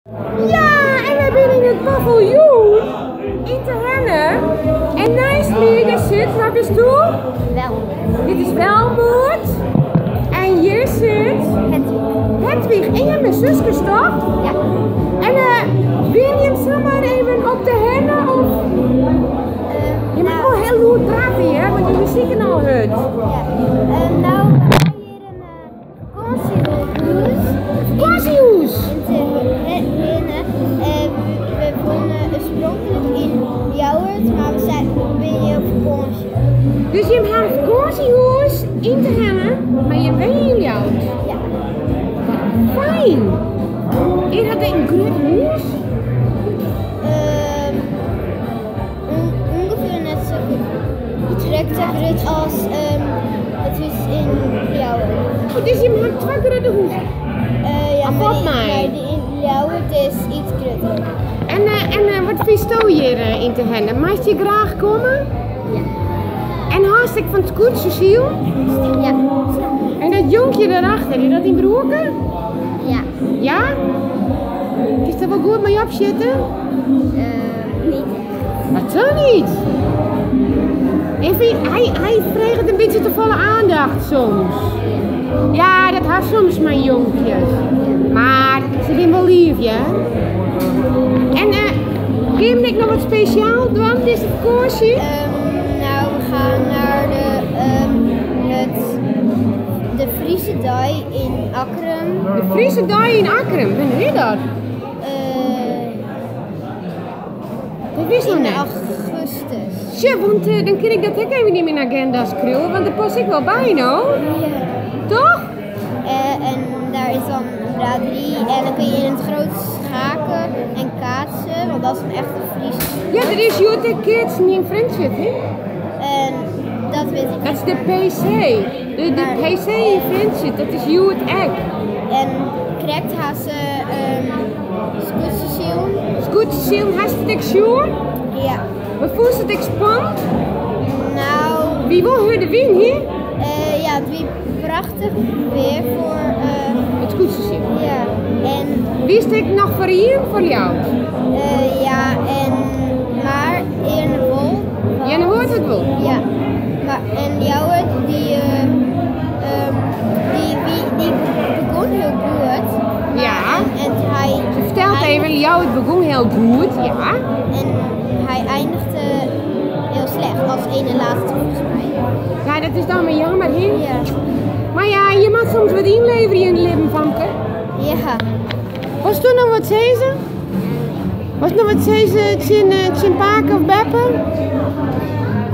Ja, en wy binne yn it paviljoen yn Terherne. En neist my, dêr sit, wa bisto? Welmoed. Dit is Welmoed. En hjir sit? Hedwig. Hedwig. En jim binne suskes, toch? Ja. En uh, wiene jim samar even op Terherne of? Je moat wol hiel lûd prate hear, want de muzyk is nochal hurd. Ja. No, we ha hjir in fakânsjehûs. Fakânsjehûs? In Terherne. We wonen oarspronklik yn Ljouwert, mar we binne hjir op fakânsje. Dus jim ha in fakânsjehûs yn Terherne, mar jim wenje yn Ljouwert? Ja. Wat fijn! Is dat in grut hûs? Ungefear net sa krekt sa grut as it hûs yn Ljouwert. Oh, dus jim ha twa grutte huzen? Ja, Of mar wat mei? dy yn Ljouwert is yts grutter. En wat fynsto hjir yn Terherne? Meist hjir graach komme? Ja. En hâldst ek fan it skûtsjesilen? Ja. En dat jonkje dêrachter, is dat dyn broerke? Ja. Ja? Kinst der wol goed mei opsjitte? Niet echt. Wat dan niet? En vind, hy freget in bytsje te folle aandacht soms. Ja, dat ha soms mei jonkjes. Mar se binne wol leaf, hear. En gean jim ek noch wat spesjaal dwaan dizze fakânsje? No, we gaan naar de Friese Dei yn Akkrum. De Friese Dei yn Akkrum, wannear is dat? Dat wist noch Yn net. augustus. Sjoch, want dan kin ik dat ek even yn myn aginda skriuwe, want dat past ek wol by no. Ja. Toch? En daar is dan een braderie en dan kun je in het groot schaken en kaatsen, want dat is een echte Friese sport. Ja, der is hjoed ek keatsen yn Frjentsjer, hè? En dat wit ik Dat is de PC. De PC yn Frjentsjer, dat is hjoed ek. En krekt ha se skûtsjesilen. Skûtsjesilen, hast it ek sjoen? Ja. Wat fûnst it ek spannend? No. Wie wol hurde wyn, hè? Ja, it wie prachtich waar foar it skûtsjesilen. Ja. En Wist ek noch foar ien foar Ljouwert? Ja, en mar Earnewâld. Earnewâld it wol? Ja. Mar, en Ljouwert dy begûn hiel goed. Ja. En hy Fertel even, Ljouwert begûn hiel goed, ja. En hy einige hiel slecht, as ien-na-lêste folgens my. Ja, dat is dan mar jammer, hè? Ja. Mar ja, je moatte soms wat ynleverje yn it libben, famke. Ja. Wolsto noch wat sizze? Wolst noch wat sizze tsjin pake of beppe?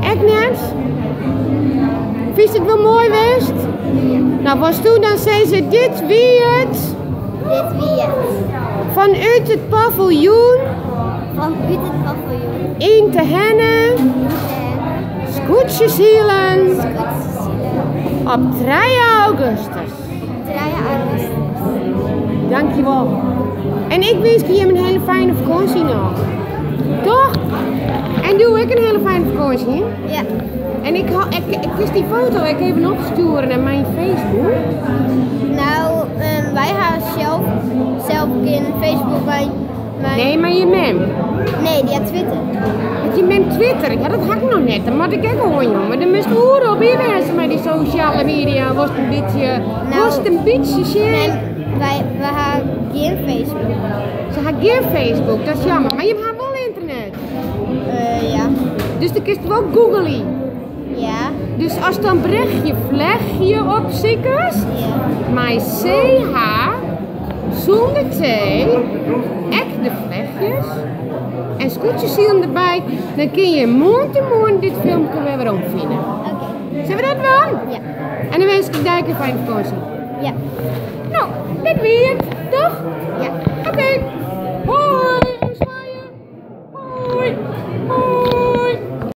Ek net? Fynst it wol moai west? No, wolsto dan sizze, dit wie it? Dit wie it. Fanút it paviljoen. Fanút it paviljoen. Yn Terherne. Yn Terherne. Skûtsjesilen. Skûtsjesilen. Op trije augustus. Trije augustus. Dankjewol. En ik winskje jim in hiele fijne fakânsje noch. Toch? En doe ek in hiele fijne fakânsje, hè? Ja. En ik, ik, ik dy foto ek even opstjoere nei myn Facebook. No, wy ha sels gjin Facebook by my. Nee, mar je mem. Nee, dy hat Twitter. Hat je mem Twitter? Ja, dat ha ik noch net. Dat moat ik ek oan, jonge. Dan moatst oeral by wêze mei dy sosjale media. Wolst in bytsje, No. wolst in bytsje sjen. Nee, wy ha gjin Facebook. Se ha gjin Facebook, dat is jammer. Mar je ha wol ynternet. Ja. Dus dan kinst wol googleje. Ja. Dus ast dan Brechtje Vlechtje opsikest, mei CH sûnder T, ek de flechtjes en skûtsjesilen derby, dan kinne je moarntemoarn dit filmke wer werom fine. Oké. Sille we dat dwaan? Ja. En dan winskje ik dy ek in fijne fakânsje. Ja. No, dit wie it, toch? Ja. Oké. Hoi!